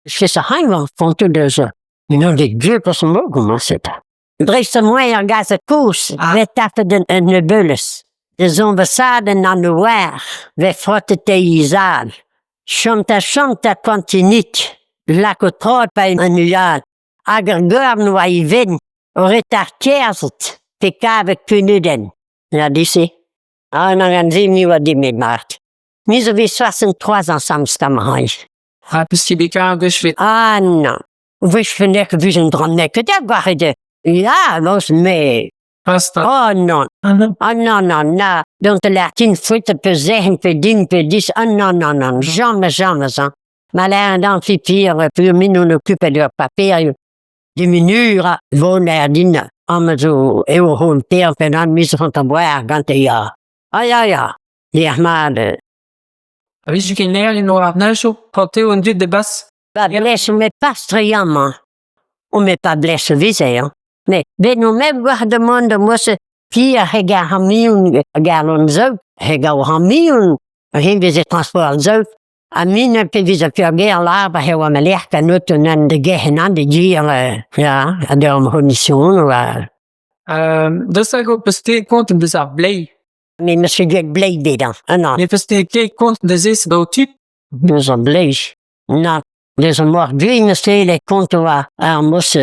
Skes ar c'hañvañ deus unan get gwir peus 'mo komañset. Dreist-holl ar gazeg kozh 'vez tapet en ebeulez. Da zoñvasadenn an oar 'vez frotet he zal. Chom 'ta chom 'ta kantinig, lak ho troad 'ba an ual. Hag ar gorn 'oa ivez o retar kerzhet pe kavet kunudenn. Ya disi. Ah nann gant se ni 'oa dit mat. Me zo bet 63 ans samstamhañ. Ha peus ket bet kavet gwech 'vet? Ah non. Wech fennek 'vez un dra neket da goaret. Ya, noz me. Pasta. Oh non. Ah non. Ah non, non, na. Dont la tin frites pe zehen pe din pe dis. Ah non, non, non. Jamais, jamais, hein. Ma l'air dan fi pire, pur min on occupe de papier. Diminur voner din amañ zo eo hon ter penan mis an boar gante ya. Ah ya ya. Lec'h mat. A vije ket nerl en oar neñchoù, c'hoant eo an dud da bas. Pa bless on met pas tre amañ. On met pas bless veze hein. Mais ben on met war de mont mosse ki a heg ar c'hamion gar an zeu, heg ar c'hamion, hen veze transport an zeu. Ha min pe veze peurgêr lâr pa eo ma lec'h kanot an an de gehen an de dir ya, a d'ur mission oa. Deus hag ho peus te kont deus ar bleiz? Me 'meus ket gwellet bleiz bet hañ, ah nann. Ne peus te ket kont da se da ho tud? Deus ar bleiz, nann. Deus an moc'h gwin eus te kont oa ar mos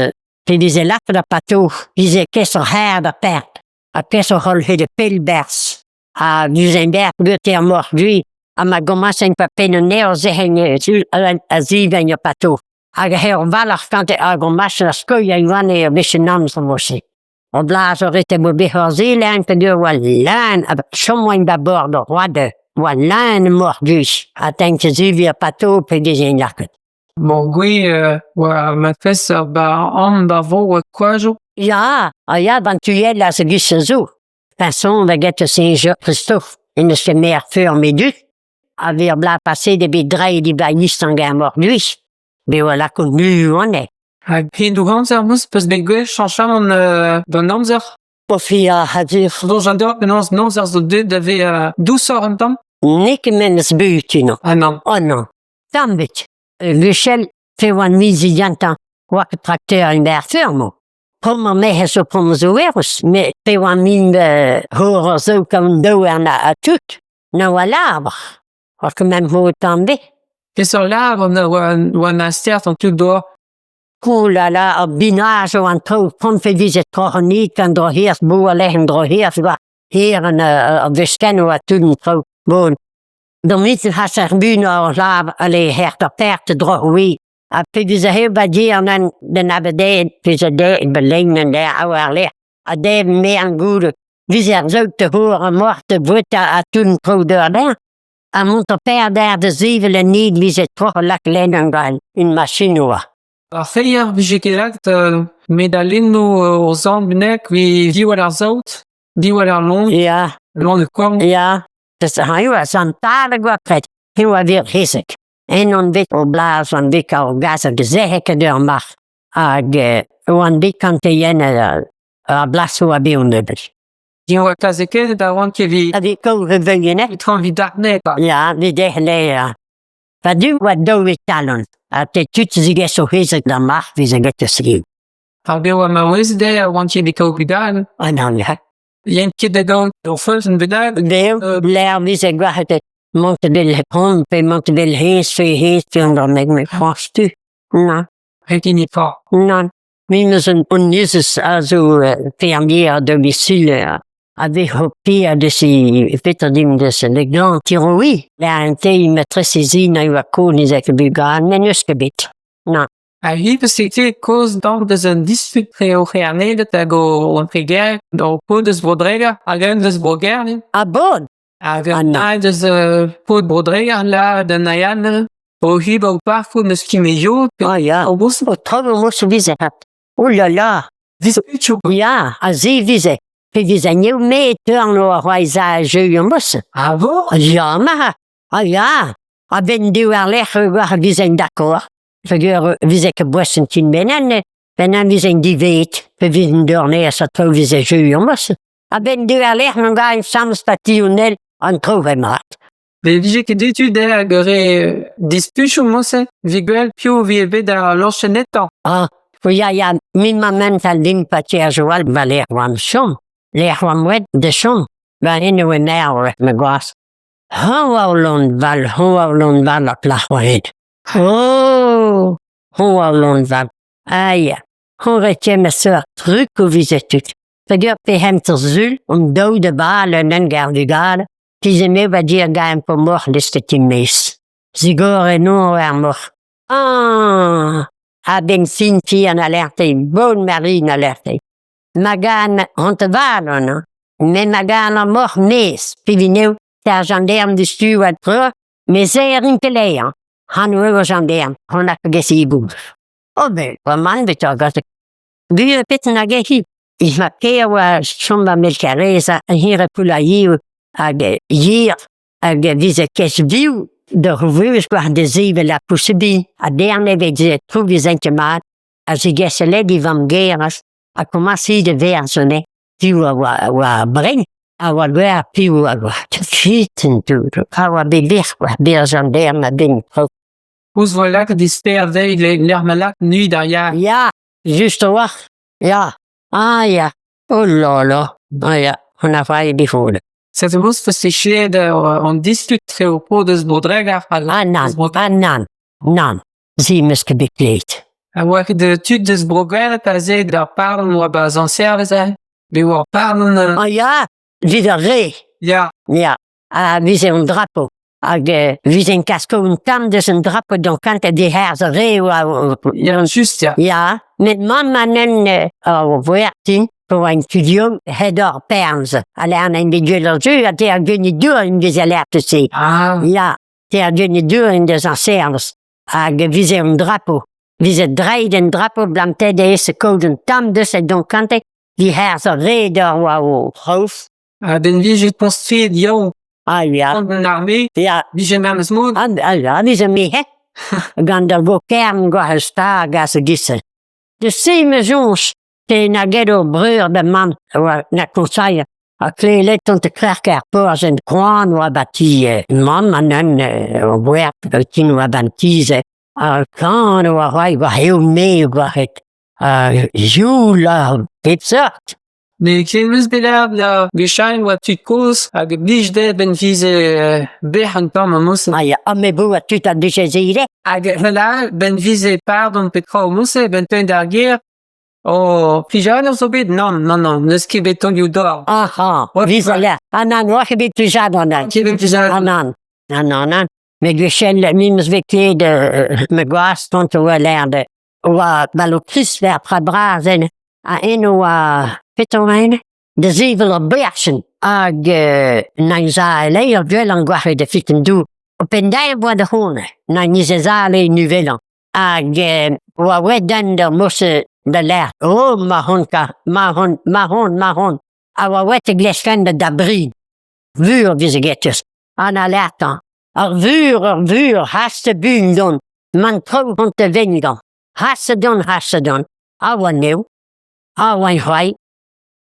pe veze lakaet ar pato, veze kes ar c'har da perd, ha kes oc'h holl hed pell-berzh. Ha neuze berr gete ar moc'h gwin, ha ma gomañsen pa penn an nerzh a zivenn ar pato. Hag ur walc'h gante hag o machin a skoilh a ioane ur wech en amzer mod-se. O blaz o rete mo bet ur zelenn peogwir oa leun ha chom oaint ba bord ar road oa leun e moc'h du ha tenn ket zivi ar pato pe veze lakaet. Morgwez oa ma fes ba an da vro koajoù. Ya, ha ya, ban tuel a zo giz a zo. Façon da get Saint-Jean-Christophe en eus ket mer feur me dud a vez ar bloaz paset eo bet draet e istan gant ar moc'h-du. Bet oa lakaet mu anezhe. Hag hen doug amzer 'meus peus bet gwech chañchamant d'an amzer? Profiñ a ra Soñj an deoc'h penaos an amzer zo deuet da vezañ dousoc'h un tamm? N'eo ket memes but unan. Ah nann. Oh non, tamm ebet. Gwechall, pe oan mizi gantañ, oa ket trakteur en ar feurmoù. Pomañ 'mehe zo komzoù-erus, met pe oan min hor a zo gant daouarn ha tout, na oa labour. Oa ket mem ho tamm bet. Peseurt labour na oa oa an aster an tud d'ober? Oh là là, ar binaj eo an traoù, prompt e vije troc'h-an an dro-hir, boa-lec'h an dro-hir, tu vois. Hir an ar veskenn oa tout an traoù. Bon, d'an mitin has ar bun ar labour, allez, hec'h ar pert droch-oui. Ha pe veze eo ba di an an den abadenn, veze dezhe ba lein an der war-lerc'h, ha dezhe me an goude. Veze ar saout da c'hour an moc'h da voueta ha tout an traoù deur dezhañ. Ha mont ar père der da sevel an ed veze troc'h lak lenn an gall, un machine oa. Ar c'hreier vije ket lakaet medalennoù o zorn bennak evit diwall ar saout, diwall ar loen, Ya, loen korn. Ya. Das a oa santaleg oa pret, he oa vir hezeg. En on bet o blaz an bet ar gas hag zehek ur marc'h hag oan bet kanteien ar blasoù a bet on nebeut. Din oa kazeket da oan ket evit... A vit kaout reveilhenn, Etre evit arne, pa. Ya, vit ec'h ya. Pa du oa daou e talon, ha te tud zigeso hezeg d'ar marc'h vez a get skriv. Ar bet oa maouez dezhe a oan ket evit kaout bugale. Ah non, ya. Yen ket da gaout ur feulzenn bennak. Bev, lec'h veze gwac'het mont vel hon pe mont vel hennezh pe hennezh pe an dra met c'hoazh-tu. Nann. Ret int e Nann. Me 'meus un onezez a zo fermier a domicile a vez o paeañ deus he petra din deus le grand tiroui. Un teil matrese zin a oa kozh hag bugale, met n'eus ket bet. Nann. Ha ivez setu kaoz dont deus un disput etre o c'hernevet hag o Treger, o paotr deus Bro-Dreger hag eñ deus Bro-Gerne. Ah bon? Hag un all deus paotr Bro-Dreger là d'un Ayan, o hib o parkoù n'eus ket met Ah ya, o o traoù mos vize. Oh là là! Disputioù. Ya, ha se vize. Pe vize n'eo me teurn o c'hoazh a jeu mos. Ah bon? Ya, ma. Ah ya, a-benn diwar-lerc'h war vizen d'accord. Peogwir vize ket boasen ken bennan, bennan vizen divet, pe vizen dornez ha traoù vize jeu mos. A-benn diwar-lerc'h n'on gaen samz pa tionel an traoù mat. Ne vije ket deuet dezhe hag ur re disputioù morse evit gwelet piv a vije bet ar lañchenetañ. Ah, ya ya, min ma mental din pa tierjoal ba lec'h oan chom, lec'h oan oet da chom, ba eno e merv ma gwaz. Hañv a lon val, hañv a lon val ar plac'h oa het. Oh, hañv a lon val. Ah ya, hañv e kemer seurt truk o vije tud. Peger pe hent ar sul, an daou da bal un emgav vugale, Tizh-me va dir gaen po moc'h lesket e-maez. Zigor eno ar moc'h. Ah! A-benn fin fi an alerte, bon Marie an alerte. Ma gan hanteval on, met ma gan ar moc'h maez, pevineo, ar gendarme du stu oa treur, me se rin ket Han eo ar gendarme, hon a gesigoù. Oh ben, bremañ bet ur gazeg. Buan pet nag hi. Ma kêr oa chom ba Melkarez an hir poulailhoù hag yer hag e veze kes viv d'ur vuhez war da sevel ar pousebin ha dern e veze trouvezent ket mat a zegeselet e vamm-gaer ha komañse da verzh anezhe. Piv a oa a oa brein a oa gwer piv a oa fitin tout a oa bet lec'h war berzh an dern a-benn traoù. Ouzh vo lakaet dister dezhi lec'h ma lak nui d'ar yar. Ya, just a-walc'h, ya. Ah ya, oh là là, ah ya, on a failli difoulet. Setu 'meus feus an disput tre ho po deus Bro-Dreger Ah nann, ah nann, nann, se 'meus ket bet klevet. A oa ket tud deus Bro-Gwened aze d'ar pardon oa 'ba Sant-Servez aze. Bet oa ar pardon... Ah ya, 'vit ar re. Ya. Ya, a vize an drapo. Hag vize en kasko un tamm deus an drapo d'an kant diharz ar re oa... Ya, just ya. Ya, met mamm anen o voertin oa en studio hed ur perz. A lern en bet gwell ar jeu, ha te ar genit dour en deus alerte-se. Ah. Ya, te ar genit dour en deus an servez. Hag vize an drapo. Vize dreid en drapo blantet e kaout un tamm deus e don kante diharz ar re d'ar oa o c'hrof. A-benn vije konstruet yaouank Ah ya. gant an arme, Ya. vije memes mod. Ah, ah ya, vije me, he. Gant ar vokern gwa ar stag a se gise. De se me soñj, te na get ur breur da mamm oa na koñsailh ha klelet on te klerk ar porzh en koan oa ba ti mamm an un o gwer tin oa ban ti-se. Ha kan oa c'hoazh war eo me war het. Ha youl ha pep seurt. Met ken 'meus bet aet da gwechall oa tud kozh hag blij dezhe 'benn 'vize bec'h un tamm an noz. Ah ya, ha me 'vo a tud a dije se ivez. Hag un 'benn 'vize pardon petra o mouse 'benn teuint d'ar gêr oh plijadur zo bet? Nann, nann, nann, n'eus ket bet taolioù dorn. Aha, vize lec'h. Ah nann, oa ket bet plijadur nann. Ket bet plijadur. Ah nann, ah nann, nann. Met gwechall me 'meus bet ket ma gwaz 'tont oa lec'h oa Balotrist er prad bras eno ha eno oa petra oa eno? Da sevel ur berchenn hag nañ ur gwellañ gwac'h da fitin dour. Penn-daer oa da c'honez, nañ nizezale nuvelañ. Hag oa oet den d'ur morse da lec'h oh ma hon ka, ma hon, ma hon, ma hon. A oa oet e gleskenn da bri. Vur 'veze getus. An alertañ. Ar vur, ur vur, hast buan dont. Man traoù hon te vengañ. Hast dont, hast dont. A oa new. A oa c'hoazh.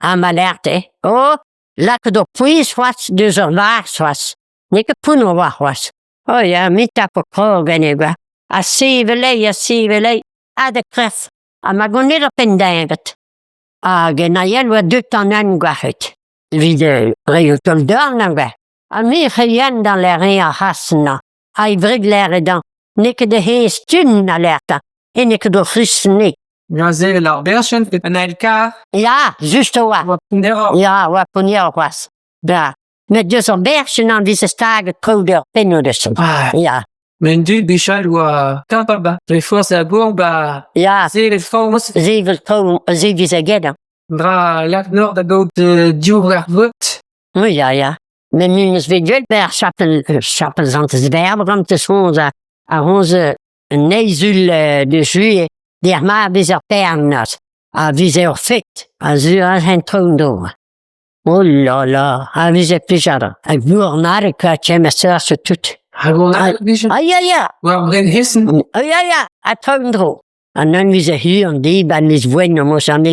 Ha ma alerte. Oh, lakaet ho pouez c'hoazh deus ur vazh c'hoazh. N'eo ket pounner oa c'hoazh. Oh ya, me tapo krog enne kwa. Ha sevel eo, ha sevel eo. Ha da kref. Ha ma gonit ur penn-deñved. Hag en ael oa deut an hent gwac'het. Evit reiñ un taol dorn avat. Ha me c'hell da lâret ar c'has-mañ. Ha e wreg lâret dezhañ n'eo ket he stumm a lârta, n'eo ket o c'hrist-ne. Neuze ar berchenn an eil kar. Ya, just a oa. Oa pounneroc'h. Ya, oa pounneroc'h c'hoazh. Ya. Met deus ar berchenn an vije staget traoù d'ur pennoù deus. Ah. Ya. Met an dud gwechall oa kapabl ba. Dre forzh labour ba. Ya. Sevel traoù. Sevel traoù, sevel a Dra lak nor da gaout div ar vot. Oui, ya, ya. Met me 'meus bet gwell 'ba ar chapel, chapel Santez-Verb gant soñj a roñs un eizh de juillet der mar vez ur pernas a vize ur fet a zu aze traoñ d'ober. Oh là là, a vize plijadur. Hag gournadeg ka kemer seurt tout. Ha gournadeg vije? Ah ya ya. War bren hessen? Ah ya ya, ha traoñ dro. An un vize hir an di ba miz voen o mos an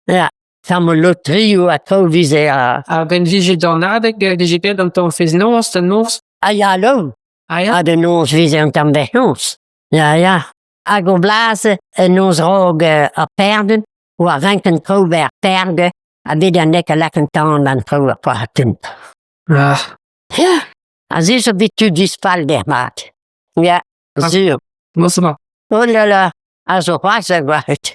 Ya, tamm lotrioù ha traoù vize A-benn vije d'an adeg, vije bet an tamm fest-noz da noz. A ya lom. Ah ya? Ha da noz 'veze un tamm bemnoz. Ya ya. Hag o bloaz en noz 'raok ar pardon 'oa renket traoù 'ba 'r park ha bet an dek a lak an tan 'ba an traoù ar c'hoad. Ah. Ya, aze zo bet tud dispal dec'h-mat. Ya, sur. Bonsoir. Oh là là, a zo c'hoazh da goaret.